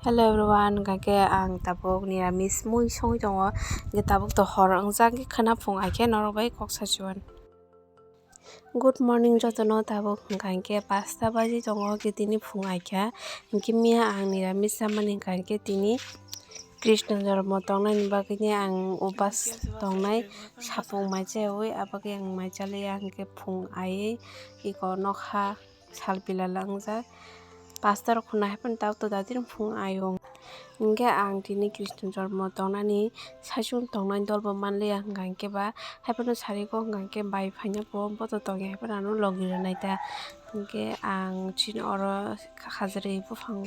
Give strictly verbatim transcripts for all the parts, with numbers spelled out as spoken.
Hello everyone, hwnkha khe ang tabuk niramis mui songwi tongo. Hwnkhe tabuk to hor wngjak, hwnkhe khwna phung ai khe norok bai kok sachiwan. Good morning jotono, tabuk hwnkha hwnkhe pasta baji tongo, hwnkhe tini phung ai kha. Hwnkhe miya ang niramis chamani hwnkha hwnkhe tini Krishna jormo tongnaini bagwini ang upas tongnai sapung mai chaui, abagwi ang mai chaliya hwnkhe phung aiwi iko nokha. Sal pila langjak. Pasta rok khuna hai phano tabuk to dadin phung ayung. Hwnkhe ang tini Krishna jormo tongnani saichung tongnai dolbo manliya hwnkha hwnkhe ba hai phano sariko hwnkha hwnkhe bai phaina bo boto tongya hai phano ano logi rwnai ta. Hwnkhe ang chini oro khajari buphang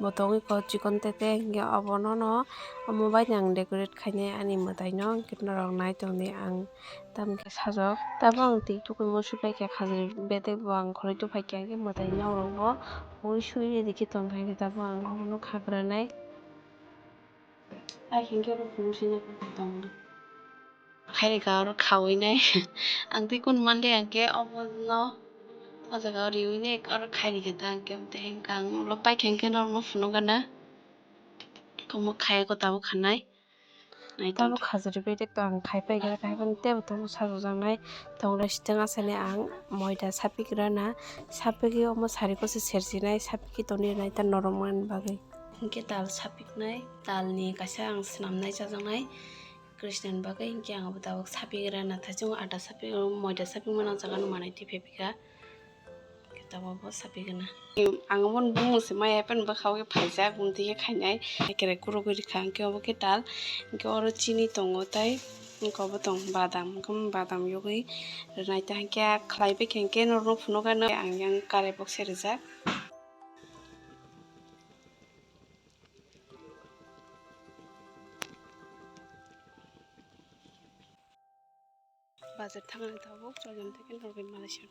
bo tongwi kok chikon tete hwnkhe obono no omo bai ang decorate khainai ani mwtai no hwnkhe norok nai tongdi ang. Tamokhe sajok. Tabuk ang twi tukui muisu paikha khajari bedek bo ang khoroi tubui paikha hwnkhe mwtai norok bo mui sui ready khe tongkha hwnkhe tabuk ang abono kha granai. Ai hwnkhe oro phunuk sina tongo. Khairika oro khawinai. Ang twi kun manliya hwnkhe omono o jaga o riwinai oro khairika ta hwnkhe tei hwnkhe ang ulo paikha hwnkhe norokno phunukgana. Omo khayako tabuk khanai. Tabuk khajari bedek to ang khai paikha, khai phano teibo tabuk sajujaknai tonglai siteng asani ang moida sapik rana sapigwi omo sariko se serchinai sapikwi tongwi rwnai ta norok mani bagwi. Hwnkhe tal sapiknai, talni kaisa ang swnamnai chajaknai Krishnani bagwi, hwnkhe ang abo tabuk sapik rana thaichung atta sapik moida sapik mano jaga nw manai twi phaipikha. Khe tabuk bo sapigwna. Ang obo bumung se maya pen bwkha o khe phaijak, bumtwi khe khainai. Ekere kurugwi rikha, hwnkhe obo khe tal. Hwnkhe oro chini tongo tei hwnkhe obo tong badam, hwnkhe badam yogwi rwnai ta. Hwnkhe khlai bai khe hwnkhe norokno phunukgano ang yang kare box se rijak. Bazar thangna tabuk chojam tei norok bai mala siyok.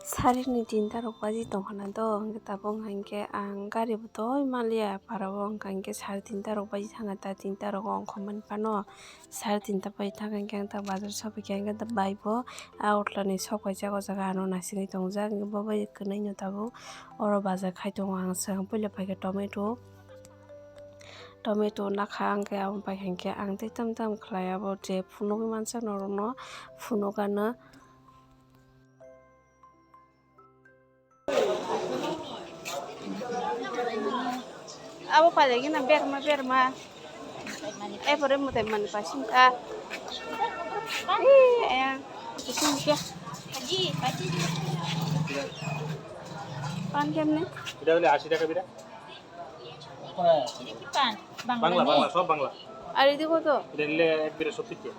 Sarini tinta rok baji tongkhana do, hwnkhe tabuk hwnkhe ang gari bo toi manliya para o, hwnkha hwnkhe sari tinta rok baji thangkha ta, tinta rok ongkhormani phano sari tinta baji thangkha hwnkhe ang ta bazar sopikha hwnkhe ta bai bo agartala ni sok paijak o jaga ano naisingwi tongjak, hwnkhe bo bai kwnwi no tabuk oro bazar khai tongo, ang swkang puila paikha tomato. Tomato nakha hwnkhe abo bai hwnkhe ang tei tam tam khlai abo je phunugwi mansa norokno phunukgano. Abo pailai gana berma berma. Epore mwtai mani paisingkha. Ee, aya. Paisingkha. Pan kemne? এটা হলে আশি টাকা বিড়া। বাংলা, বাংলা, সব বাংলা। আর এদিকে কত? এটা নিলে এক বিড়া সত্তর টাকা।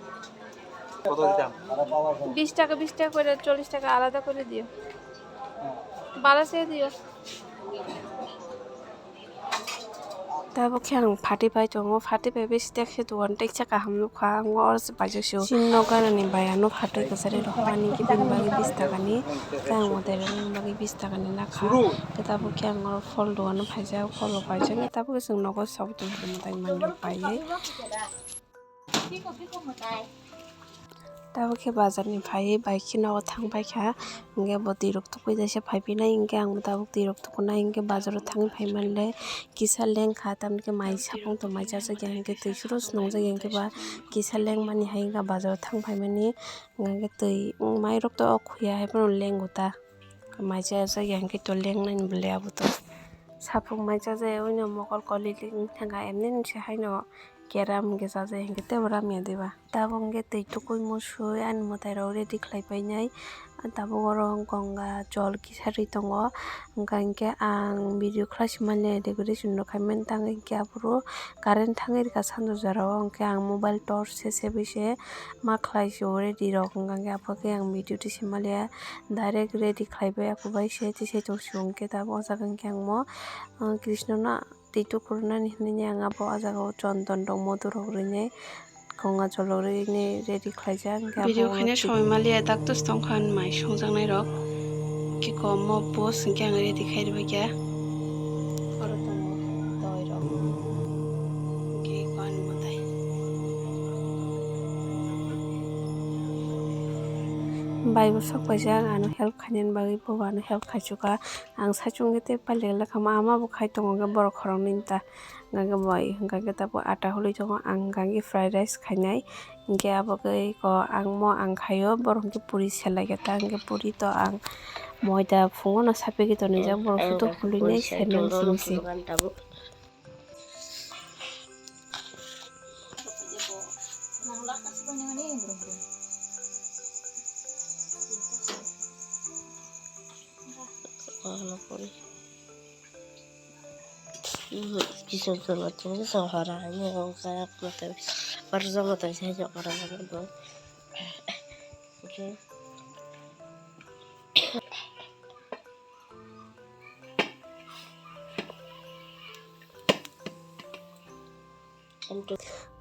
কত দিতাম? বিশ টাকা, বিশ টাকা করে, চল্লিশ টাকা আলাদা করে দিও। বালা চেয়ে দিও। Tabuk khe ang phatwi pai tongo, phatwi pai bai site khe dogan teisa kaham nukha, ang oro se paijak sio. Chini nok ganani bai ano phatwi kwchari rwkmani khe bini bagwi bis taka ni, tei ang mwtai rwkmani bagwi bis taka ni nakha. Khe tabuk khe ang oro phol dogano phaijak, phol rok paijak, tabuk khe chwng nogo sabwi tongkha mwtai manwi rok paiwi. Tabuk khe bazar ni phaiwi bike khe nogo thang paikha, hwnkhe bo twi rok tukui jaisa phai phinai, hwnkhe ang bo tabuk twi rok tukunai, hwnkhe bazar o thangwi phai manle kisa lengkha, tamni khe mai sapung tong mai chajak ya, hwnkhe twi suru se nungjak ya, hwnkhe ba kisa lengmani hai wngkha bazar o thang phaimani, hwnkhe twi mai rok to o khuya hai phano lengo ta. Mai chajak ya hwnkhe to lengnani bwle abo to. Sapung mai chajak ya, oino mokol koli ling thangkha, emni se haino keram hwnkhe chajak ya hwnkhe teibo ramya diba. Tabuk hwnkhe twi tukui musui ani mwtai rok ready khlai painai. Tabuk oro gonga jol kisa ri tongo. Hwnkha hwnkhe ang video khlai simani decoration rok khaimani tangwi hwnkhe aphuru current thangwi rwkha sanjojaro, hwnkhe ang mobile torch se sebwi se ma khlai sio ready rok, hwnkha hwnkhe aphuru khe ang video twi simaliya. Direct ready khlai bai ako bai se tisai tong sio, hwnkhe tabuk o jaga hwnkhe ang mo, ah, Krishna no twi tukurunani hinwi ang abo o jaga o chondon rok modu rok rwinai konga jolok rwinai ready khlaijak. Hwnkhe video abo khaina twi somoi maliya dakto se tongkha ani mai songjaknai rok. Khe kom mo post hwnkhe ang ready khai rwbaikha. Oro tongo doi rok. Hwnkhe eko ani mwtai. Bai bo sok paijak ano help khainani bagwi, bo bo ano help khaichukha. Ang saichung khe tei pailai kha, ama bo khai tongo, hwnkhe borok khoroknwi ta, hwnkhe bai, hwnkhe tabuk ata hului tongo, ang hwnkhe fried rice khainai. Hwnkhe abo khe eko ang mo ang khaio, borok hwnkhe puri selai khe ta, hwnkhe puri to ang moida phungo no sapigwi tonijak, borok sudo hului nai sernani simi se. Kisam sama tini kisam hara ini orang kaya mata parjama tai saya jok parjama dong. Okay.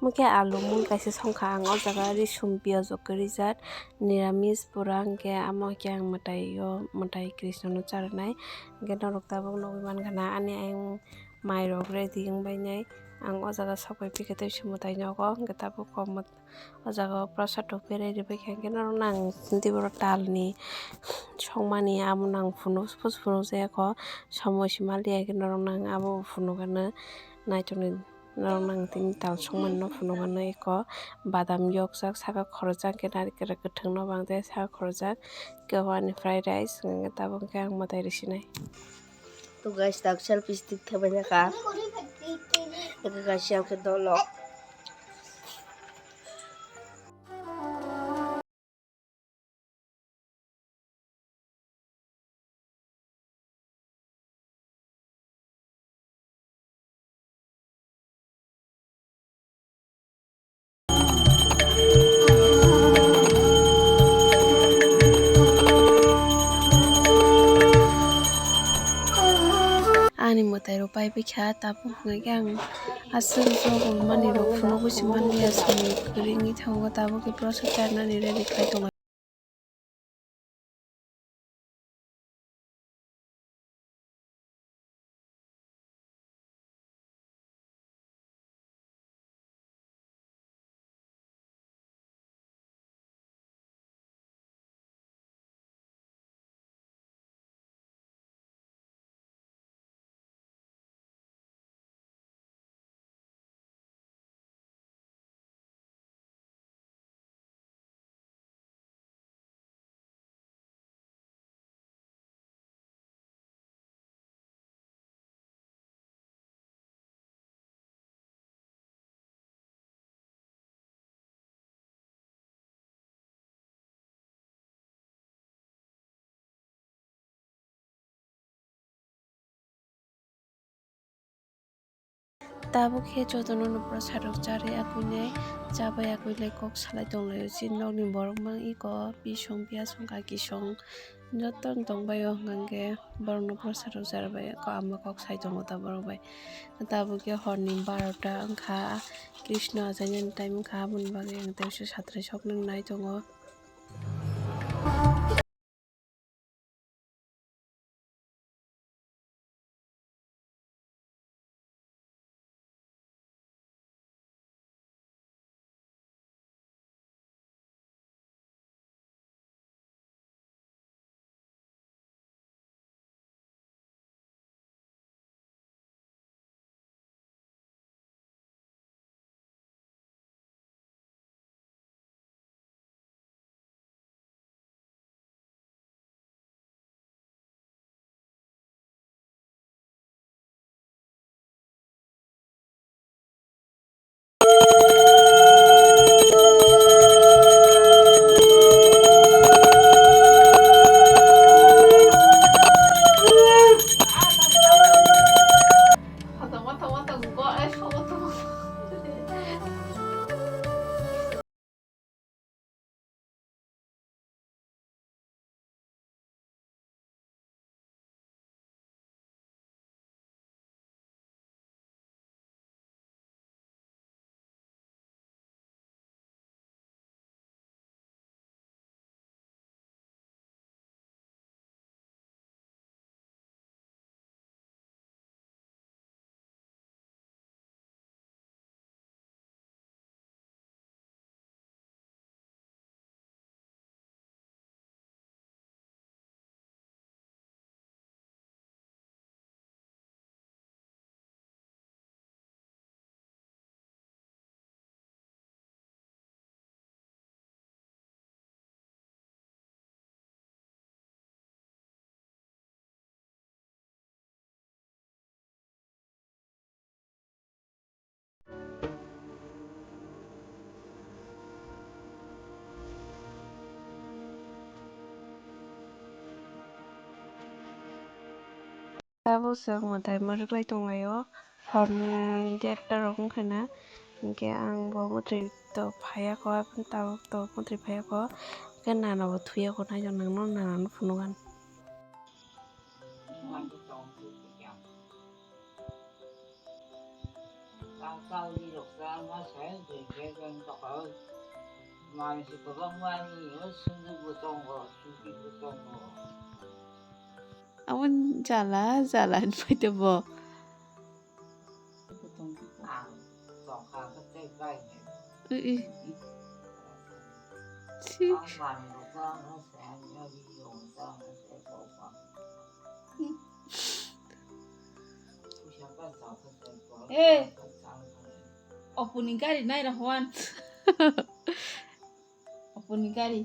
Mokhe alu mui kaisa songkha ang o jaga, risum piyaj o kwrwi jak, niramis pura, hwnkhe amo khe ang mwtai o, mwtai Krishna no charwnai. Hwnkhe norok tabuk nugwi mankha na ani ayang mai rok ready wng bainai. Ang o jaga sok pai phikhe tei se mwtai nogo, hwnkhe tabuk o mwtai O jaga o prasad rok berai ribaikha, hwnkhe norokno ang tini borok talni songmani amo nang phunuk, phus phunuk jaya kho, somo sima liya khe norokno ang abo phunukgano naitokni, norokno ang tini tal songmani no phunukgano eko badam yokjak, saka khorokjak, hwnkhe narikra kwthwng no bang jaya, saka khorokjak, hwnkhe o ani fried rice, hwnkhe tabuk hwnkhe ang mwtai rwsinai. To guys, tak selfie stick thabaina ka. Eka kaisa khe dolo. Ani mwtai rok pai bikha, tabuk hwnkhe ang aswk jogol mani rok phunugwi se manliya, samung kwrwi wngwi thango, tabuk khe prasad charnani ready khai tongo. Tabuk khe jotono no prasad rok charwi akwinai, chabai akwinai kok salai tonglaio. Chini nokni borok mang iko bisong, piyasong, kakisong joto tongbaio, hwnkhe borokno prasad rok charwi ama kok sai tongo ta borok bai. Tabuk khe horni barota wngkha, Krishna achainani time wngkha, aboni bagwi ang teisa satrai sok nwngnai tongo. Tabuk chwng mwtai mwrwklai tonglaio, horni death rok wngkha na, hinkhe ang bo mwtai to phaiya kho, tabuk to mwtai phaiya kho, hinkhe nana bo thuya kho, naijak nangno nana no phunukha. Mansi kwbangmani, o sundukbo tongo, sukibo tongo. Abo jala, jala hinwi tongbo. Ang tongkha khe tei bai ni. Ui, ui. Ang manwi rok ang se ang yari yong ta ang se ko pa. Puisa ka sa ka tei ko. Eh. Opuni gari nai ra hoan. Opuni gari.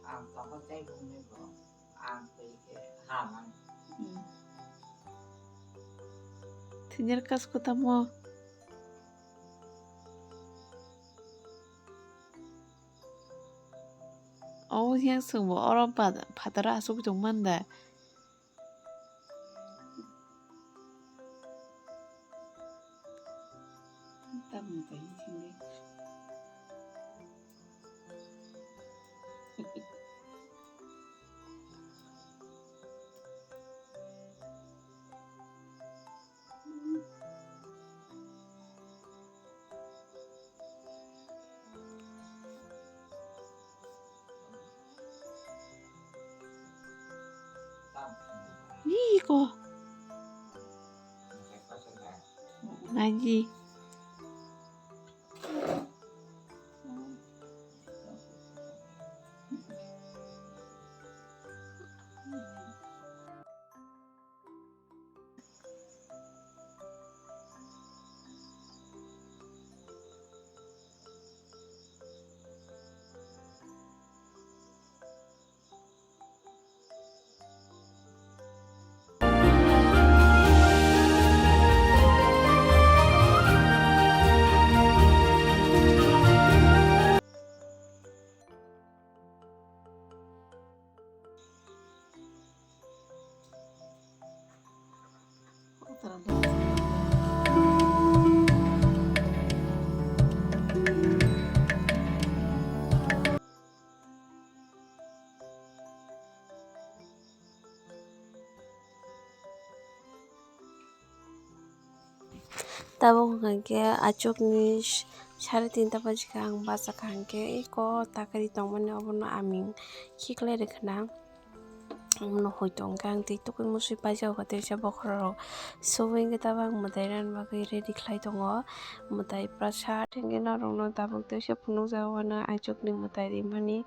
Ang tongkha tei bumni bo. Ang twi khe hamani. Hmm. Thwiner kas kotamo. O yang sungbo oro phataro asuk tong manda. Tamo tei sini. Iko. Ngaji. Tabuk hwnkha khe achukni sare tinta baji khe ang bachakha, hwnkhe eko takari tongmani obono aming khiklai rwkhwna. Omono hoi tongkhe ang tei tukui musui paijak kha teisa bokhorok. Sobo hwnkhe tabuk ang mwtai rani bagwi ready khlai tongo. Mwtai prasad hwnkhe norokno tabuk teisa phunukjago ano achukni mwtai rimani.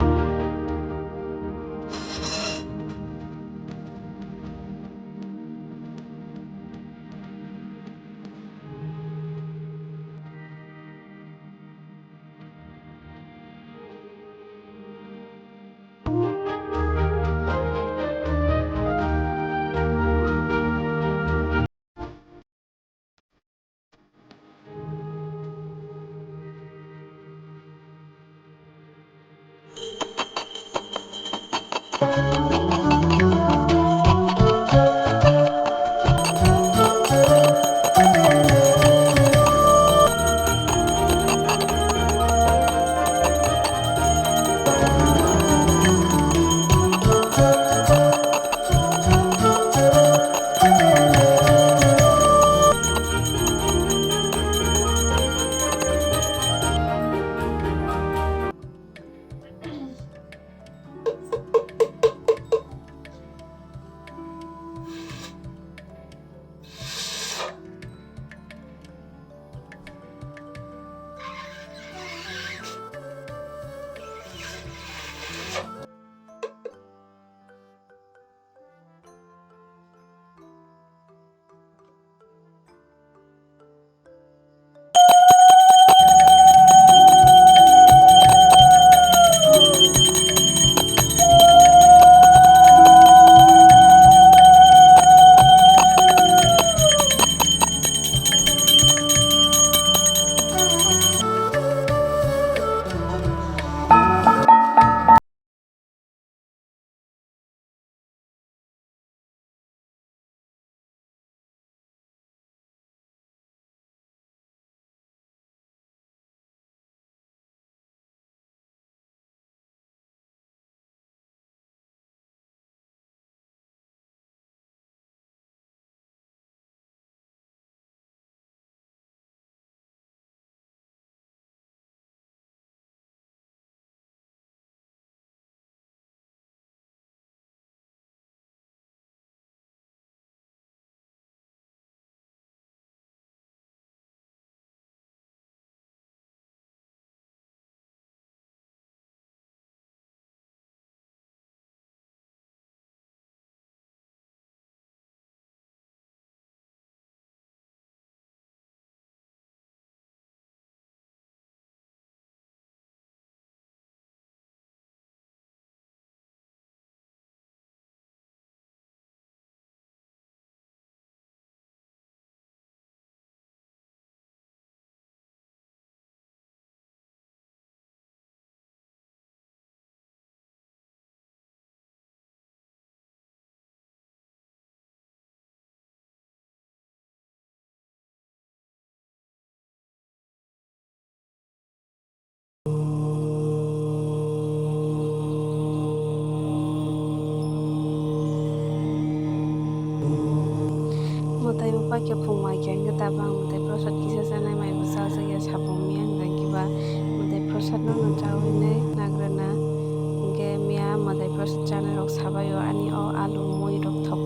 Tei bupha khe phung mai khe hwnkhe tabang mwtai prosad kisa chanai mai bo chajak ya, sabung miya hwnkhe ba mwtai prosad no no chawi nai nagrana. Hwnkhe miya mwtai prosad chanai rok sabai o ani o alu mui rok thok.